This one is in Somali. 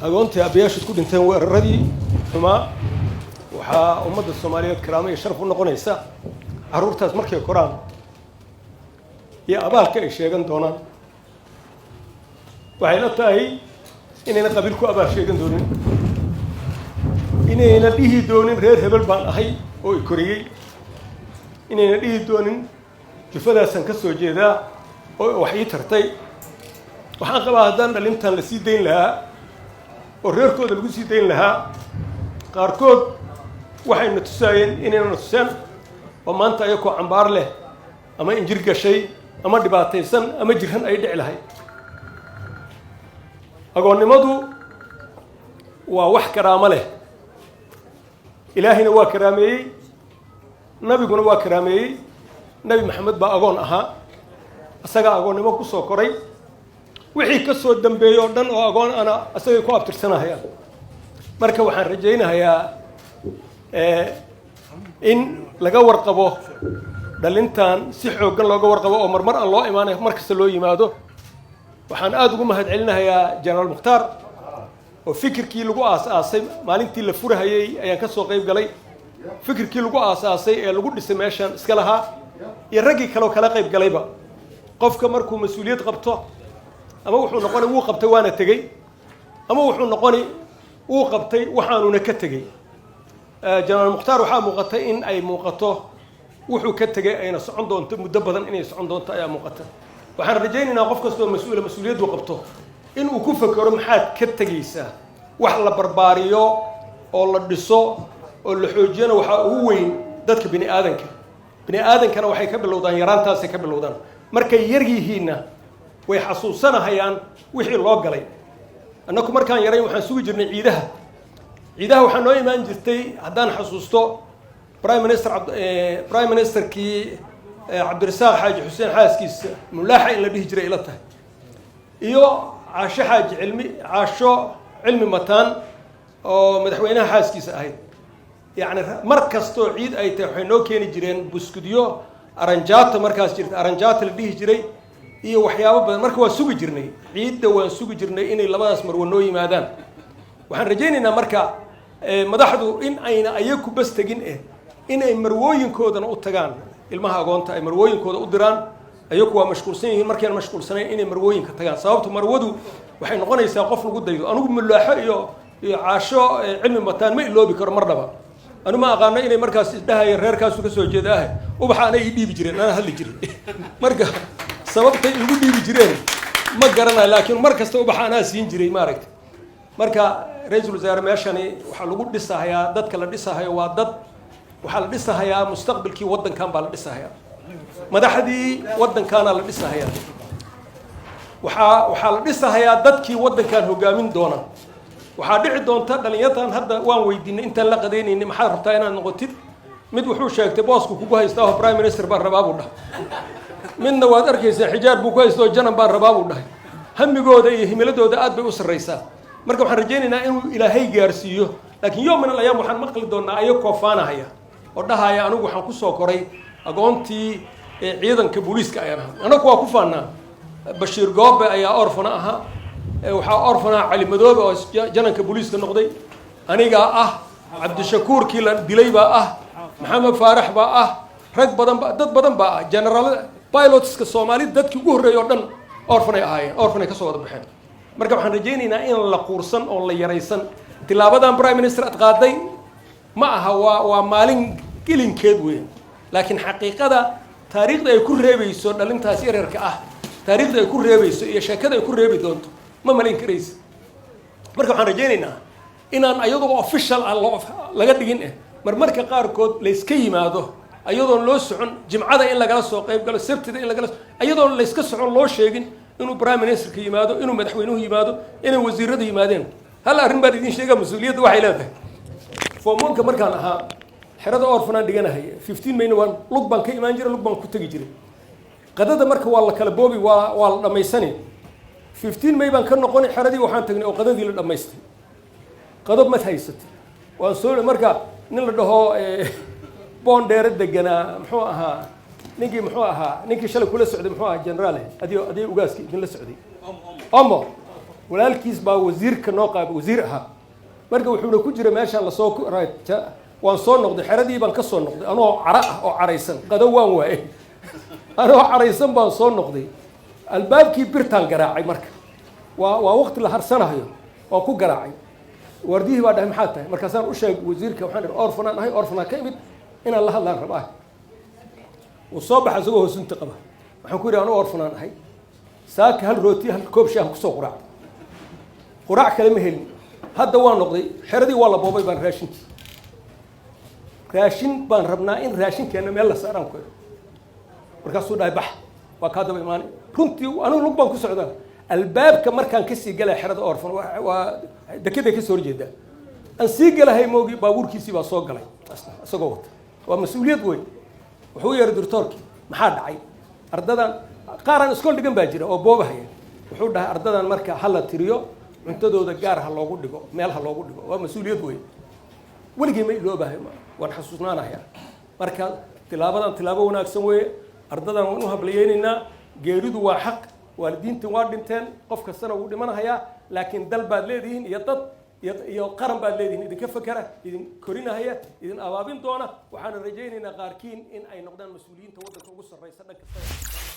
Agoontii aabbayaashood ku dhinteen weeraradii xumaa, waxaa ummadda Soomaaliyeed karaamo iyo sharaf u noqonaysa carruurtaas markay koraan iyo abaalka ay sheegan doonaan. Waxay la tahay inayna qabiil ku abaal sheegan doonin, inayna dhihi doonin "Reer hebel baan ahay oo i koriyey", inayna dhihi doonin "Jufadaasaan ka soo jeedaa oo wax ii tartay". Waxaan qabaa haddaan dhalintan la sii dayn lahaa oo reerkooda lagu sii dayn lahaa, qaarkood waxayna tusaayeen inayna tuseen oo maanta ayakoo cambaar leh ama injir gashay ama dhibaataysan ama jiran ay dhici lahayd. Agoonnimadu waa wax karaamo leh. Ilaahayna waa karaameeyey, nabiguna waa karaameeyey. Nebi Maxamed baa agoon ahaa, isagaa agoonnimo ku soo koray. Wixii ka soo dambeeyey oo dhan oo agoon ana isagay ku abtirsanahayaan. Marka waxaan rajaynahayaa in laga warqabo dhalintan, si xooggan looga warqabo oo marmar aan loo imaanay, mar kasta loo yimaado. Waxaan aada ugu mahad celinahayaa Jenaraal Mukhtaar oo fikirkii lagu aas-aasay maalintii la furahayey ayaan ka soo qayb galay. Fikirkii lagu aas-aasay ee lagu dhisay meeshan iska lahaa iyo raggii kaleoo kala qayb galayba. Qofka markuu mas-uuliyad qabto, ama wuxuu noqoni wuu qabtay waana tegey, ama wuxuu noqoni wuu qabtay waxaanuna ka tegey. Jenaraal Mukhtaar waxaa muuqatay in ay muuqato wuxuu ka tegey ayna socon doonto muddo badan, inay socon doonto ayaa muuqata. Waxaan rajaynaynaa qof kastoo mas-uula mas-uuliyaddu qabto inuu ku fekero maxaad ka tegaysaa. Wax la barbaariyo oo la dhiso oo la xoojiyana waxaa ugu weyn dadka bini aadanka. Bini aadankana waxay ka bilowdaan yaraantaasay ka bilowdaan. Markay yar yihiinna way xasuusanahayaan wixii loo galay. Annaku markaan yarayn waxaan sugi jirnay ciidaha. Ciidaha waxaa noo imaan jirtay, haddaan xasuusto, prime ministerkii Cabdirasaaq Xaaji Xuseen xaaskiisa, Mulaaxa in la dhihi jiray ila tahay, iyo Caasho Xaaji Cilmi, Caasho Cilmi Mataan oo madaxweynaha xaaskiisa ahayd. Yacni mar kastoo ciid ay tahay waxay noo keeni jireen buskudyo aranjaato, markaas jirta aranjaato la dhihi jiray, iyo waxyaabo badan. Marka waa sugi jirnay ciidda, waan sugi jirnay inay labadaas marwa noo yimaadaan. Waxaan rajaynaynaa marka madaxdu in ayna ayaku bas tegin in ay marwooyinkoodana u tagaan. Ilmaha agoonta ay marwooyinkooda u diraan. Ayaku waa mashquulsan yihiin, markayna mashquulsanayn inay marwooyinka tagaan, sababto marwadu waxay noqonaysaa qof lagu daydo. Anigu Mulaaxo iyo Caasho Cilmi Mataan ma iloobi karo marnaba. Anu ma aqaano inay markaas isdhahayeen reerkaasu ka soo jeeda ah, ubaxa anay ii dhiibi jireen, anaa hadli jiray. Marka sababtay igu dhiibi jireen ma garanayo, laakiin mar kasta ubaxa anaa siin jiray, maaragta. Marka ra-iisul wasaare, meeshani waxaa lagu dhisahayaa, dadka la dhisahayo waa dad, waxaa la dhisahayaa mustaqbalkii waddankan baa la dhisahayaa, madaxdii waddankaana la dhisahayaa, waxaa la dhisahayaa dadkii waddankan hogaamin doona. Waxaa dhici doonta dhalinyartan hadda waan weydiinay intaan la qadaynaynay, "Maxaad rabtaa inaad noqotid?" Mid wuxuu sheegtay boosku kugu haystaa oo "Prime minister baan rabaa" buu dhahay. Midna waad arkaysaa, xijaar buu ku haysta oo "Janan baan rabaa" buu dhahay. Hamigooda iyo himiladooda aad bay u sarraysaa. Marka waxaan rajaynaynaa inuu Ilaahay gaarsiiyo, laakiin يوم من الأيام waxaan maqli doonaa ayakoo faanahaya oo dhahaya, "Anigu waxaan kusoo koray agoontii ciidanka booliiska ayaan ahaa." Anagu waa ku faanaa. Bashiir Goobe ayaa orfana ahaa, waxaa orfana Cali Madoobe oo jananka booliiska noqday, anigaa ah, Cabdishakuurkii la dilay baa ah, Maxamed Faarax baa ah, rag badan ba, dad badan baa ah. Generaalada, pilotska Soomaalida dadkii ugu horreeyay oo dhan orfanay ahaayeen, orfanay kasoo wada baxeen. Marka waxaan rajaynaynaa in la quursan oo la yaraysan tilaabadan prime minister ad qaaday. Ma aha, waa maalin gelinkeed weyn, laakiin xaqiiqada taariikhda ay ku reebayso dhalintaas yaryarka ah, taariikhda ay ku reebayso iyo sheekada ay ku reebi doonto ma malayn karaysa. Marka waxaan rajaynaynaa inaan ayadoo official ah loo laga dhigin marmarka qaarkood layska yimaado ayadoon loo socon, jimcada in lagala soo qayb galo, sabtida in lagala, ayadoon layska socon, loo sheegin inuu prime ministerka yimaado, inuu madaxweynuhu yimaado, inay wasiiradu yimaadeen. Hal arrin baan idiin sheegaa. Mas-uuliyadda waxay leedahay, form one-ka markaan ahaa xerada orfanaan dhiganahay. 15 Mayna waan lug baan ka imaan jiray, lug baan ku tegi jiray. Qadada marka waa la kala boobi, waa la dhammaysani. 15 May baan ka noqonay xeradii, waxaan tagnay oo qadadii la dhammaystay. Qado mad haysatay. Waan soo marka nin la dhaho Boondheere deganaa, muxuu ahaa ninkii, muxuu ahaa ninkii shalay kula socday, muxuu ahaa generaale, adiyo ugaaski idinla socday, Omo. Walaalkiis baa wasiirka noo qaaba, wasiir ahaa. Marka wuxuuna ku jira meeshaan lasoo, waan soo noqday, xeradii baan ka soo noqday anoo cara ah oo caraysan. Qado waan waayey, anoo caraysan baan soo noqday. Albaabkii birtaan garaacay. Marka waa waqti la harsanayo, waan ku garaacay. Waardiyihii baa dhahay, "Maxaa tahay?" Markaasaan u sheegay wasiirka. Waxaan ihi, "Orphan-aan ahay, orphan-aan ka imid, inaan la hadlaan rabaa." Wuu soo baxa isagoo hoosunta qaba. Waxaan ku yidhi, "Anu orphan-aan ahay. Saaka hal rooti, hal koob shaahan kusoo quraacday, quraac kale ma helin. Hadda waa noqday, xeradii waa la boobay baan raashinkii. Raashin baan rabnaa, in raashinkeenna meel la saaraan," ku idhi. Markaasuu dhahay, "Bax, waa kaa daba imaanay." Runtii anigu lug baan ku socdaa. Albaabka markaan kasii galaya xerada orphan, waa dekeday kasoo horjeedaa, aan sii galahay moogi, baabuurkiisii baa soo galay isagoo wata. Waa mas-uuliyad wey. Wuxuu u yeeray doctoorkii. "Maxaa dhacay? Ardadan qaaraan iskool dhigan baa jira oo boobahaya." Wuxuu dhahay, "Ardadan marka ha la tiriyo, cuntadooda gaar ha loogu dhigo, meel ha loogu dhigo." Waa mas-uuliyad wey. Weligay ma iloobahay, waan xasuusnaanaya. Marka tilaabadan tilaabo wanaagsan weeye. Ardadan waan u habliyeynaynaa. Geeridu waa xaq, waalidiintin waa dhinteen, qof kastana wuu dhimanahayaa, laakiin dal baad leedihiin iyo dad iyo qaran baad leedihiin idinka fakera, idin korinahaya, idin abaabin doona. Waxaana rajaynaynaa qaarkiin in ay noqdaan mas-uuliyiinta waddanka ugu sarraysa dhan kasta.